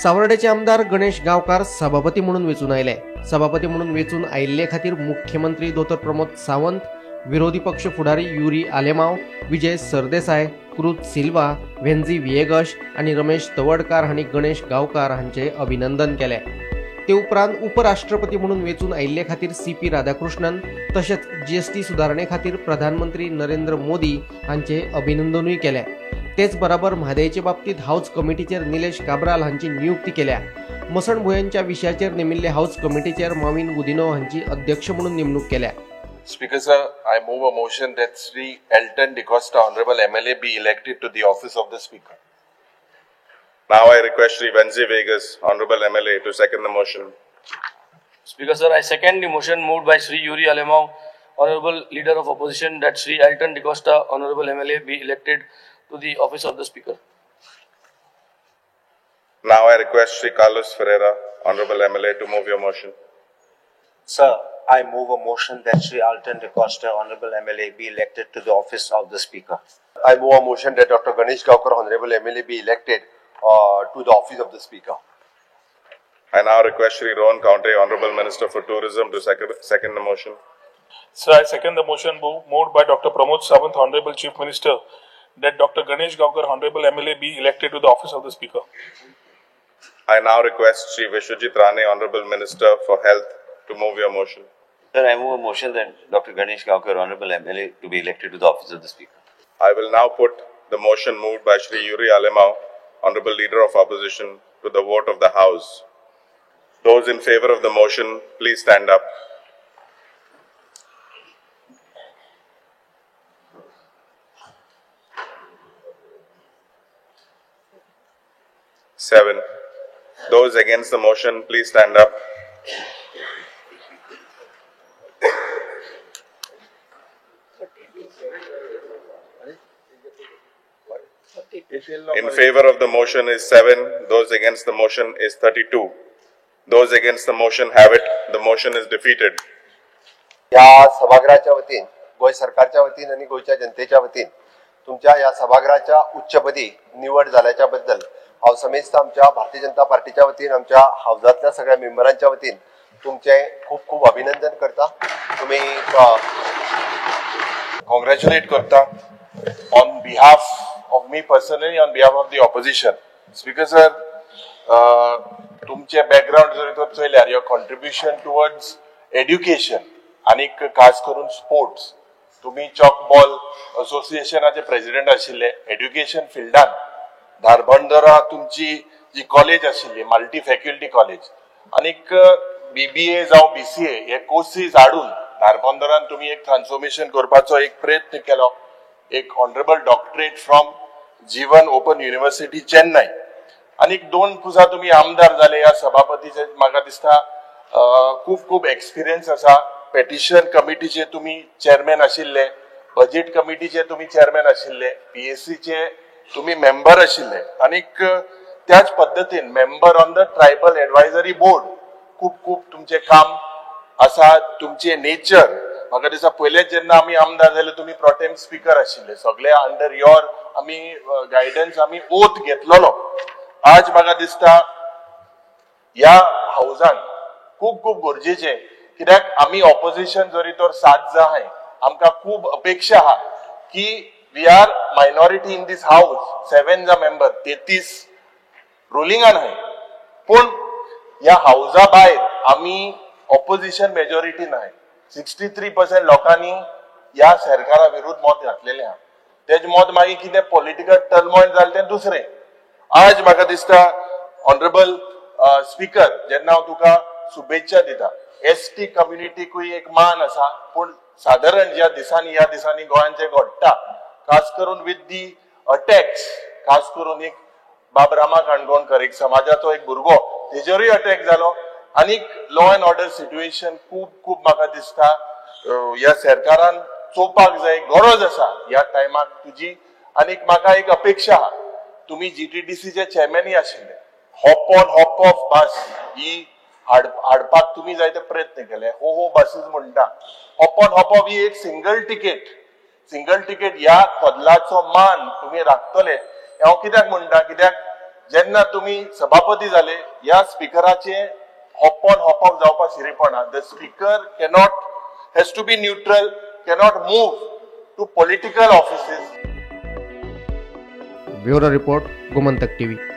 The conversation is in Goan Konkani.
सावर्डेचे आमदार गणेश गांवकार सभापती म्हणून वेंचून आयले. सभापती म्हणून वेंचून आयिल्ले खातीर मुख्यमंत्री दोतोर प्रमोद सावंत, विरोधी पक्ष फुडारी युरी आलेमाव, विजय सरदेसाय, क्रूज सिल्वा, व्हेंझी व्हिएगश आनी रमेश तवडकार हांणी गणेश गांवकार हांचे अभिनंदन केलें. ते उपरांत उपराष्ट्रपती म्हणून वेंचून आयिल्ले खातीर सी.पी. राधाकृष्णन तशेंच जीएसटी सुदारणे खातीर प्रधानमंत्री नरेंद्र मोदी हांचे अभिनंदनूय केलें. तेच बराबर म्हादयचे बाबतींत हाऊस कमिटीचेर निलेश काब्राल हांची नियुक्ती केल्या. मसणभुंयांच्या विशयाचेर नेमिल्ले हाऊस कमिटीचेर माविन गुदिनो हांची अध्यक्ष म्हणून नेमणूक केल्या. Speaker sir, I move a motion that Shri Elton D'Costa, Honorable MLA, be elected to the office of the Speaker. Now I request Shri Venzy Vegas, Honorable MLA, to second the motion. Speaker sir, I second the motion moved by Shri Yuri Alemao, Honorable Leader of Opposition, that Shri Elton D'Costa, Honorable MLA, be elected to the office of the Speaker. Now I request Shri Carlos Ferreira, Honorable MLA, to move your motion. Sir, I move a motion that Shri Elton D'Costa, Honorable MLA, be elected to the office of the Speaker. I move a motion that Dr. Ganesh Gaonkar, Honorable MLA, be elected to the office of the Speaker. I now request Shri Rohan Khaunte, Honorable Minister for Tourism, to second the motion. Sir, I second the motion moved by Dr. Pramod Sawant, Honorable Chief Minister, that Dr. Ganesh Gaonkar, Honorable MLA, be elected to the office of the Speaker. I now request Shri Vishwajit Rane, Honorable Minister for Health, to move your motion. Sir, I move a motion that Dr. Ganesh Gaonkar, Honorable MLA, to be elected to the office of the Speaker. I will now put the motion moved by Shri Yuri Alemao, Honorable Leader of Opposition, to the vote of the House. Those in favor of the motion, please stand up. Seven. Those against the motion, please stand up. In favor of the motion is 7. Those against the motion is 32. Those against the motion have it. The motion is defeated. ह्या सभागृहाच्या वतीन, गोंय सरकारच्या वतीन आनी गोंयच्या जनतेच्या वतीन तुमच्या ह्या सभागृहाच्या उच्चपदी निवड जाल्याच्या बद्दल हांव समेस्त आमच्या भारतीय जनता पार्टीच्या वतीन, आमच्या हावजांतल्या सगळ्या मेंबरांच्या वतीन तुमचें खूब खूब अभिनंदन करता. तुमी कॉंग्रॅच्युलेट करता on behalf of me personally, on behalf of the opposition. Speaker sir, तुमचे बॅकग्राऊंड जर तर चोयल्यार your contribution towards education आनीक खास करून स्पोर्ट्स, तुमी चॉक बॉल असोसिएशनाचे प्रेसिडेंट आशिल्ले. एड्युकेशन फिल्डान धारबंदरा तुमची जी कॉलेज आशिल्ली, मल्टी फॅकल्टी कॉलेज, आनीक बीबीए जावं बीसीए हे कोर्सीस हाडून धारबंदरान तुमी एक ट्रान्सफॉर्मेशन करपाचो एक प्रयत्न केलो. एक honourable doctorate from Jeevan open university Chennai. आनीक दोन पुजा तुमी आमदार जाले. ह्या सभापतीचे म्हाका दिसता खूब खूब एक्सपिरियन्स आसा. पेटिशन कमिटीचे तुमी चेअरमॅन आशिल्ले, बजेट कमिटीचे तुमी चेअरमॅन आशिल्ले, पीएससीचे तुमी मेंबर आशिल्ले, आनीक त्याच पद्दतीन member on the tribal advisory board. खूब खूब तुमचें काम आसा. तुमचें नेचर म्हाका दिसता पयलेच जेन्ना आमी आमदार जाले तुमी प्रोटेम स्पीकर आशिल्ले, सगळे अंडर your आमी गायडन्स आमी ओथ घेतलेलो. आज म्हाका दिसता ह्या हावजान खूब खूब गरजेचें, कित्याक आमी ऑपोजिशन जरी तर 7 जाण आहाय, आमकां खूब अपेक्षा आहा की we are minority in this house, 7 जा मेंबर, 33 रुलिंगान आहाय, पूण ह्या हावजा भायर आमी ऑपोजिशन मेजॉरिटी नाय. 63% लोकांनी ह्या सरकारा विरुद्ध मत घातलेलें आहा. तेजें मत मागीर कितें पॉलिटिकल टर्मॉयल जालें तें दुसरें. आज म्हाका दिसता ऑनरेबल स्पीकर, जेन्ना हांव तुका शुभेच्छा दिता, एस टी कम्युनिटीकूय एक मान आसा, पूण सादारण ज्या दिसांनी ह्या दिसांनी गोंयांत जें घडटा, खास करून विथ the attacks, खास करून एक बाब रामा काणकोणकर, एक समाजाचो एक भुरगो, तेजेरूय अटॅक जालो. आनीक लॉ एंड ऑर्डर सिट्युएशन खूब खूब म्हाका दिसता ह्या सरकारान चोवपाक जाय, गरज आसा ह्या टायमाक तुजी. आनीक म्हाका एक अपेक्षा आहा, तुमी जीटीडीसीचे चेअरमॅनय आशिल्ले, हॉप ऑन हॉप ऑफ बस ही हाडपाक तुमी जायते प्रयत्न केले. हो हो बसीस म्हणटा, हॉप ऑन हॉप ऑफ ही एक सिंगल टिकेट, सिंगल टिकेट ह्या कदलाचो मान तुमी राखतले. हांव कित्याक म्हणटा, कित्याक जेन्ना तुमी सभापती जाले ह्या स्पिकराचे हॉप ऑन हॉप ऑफ जावपाक शिरीपणा. The speaker cannot, has to be neutral, cannot move to political offices. Bureau report, Gomantak TV.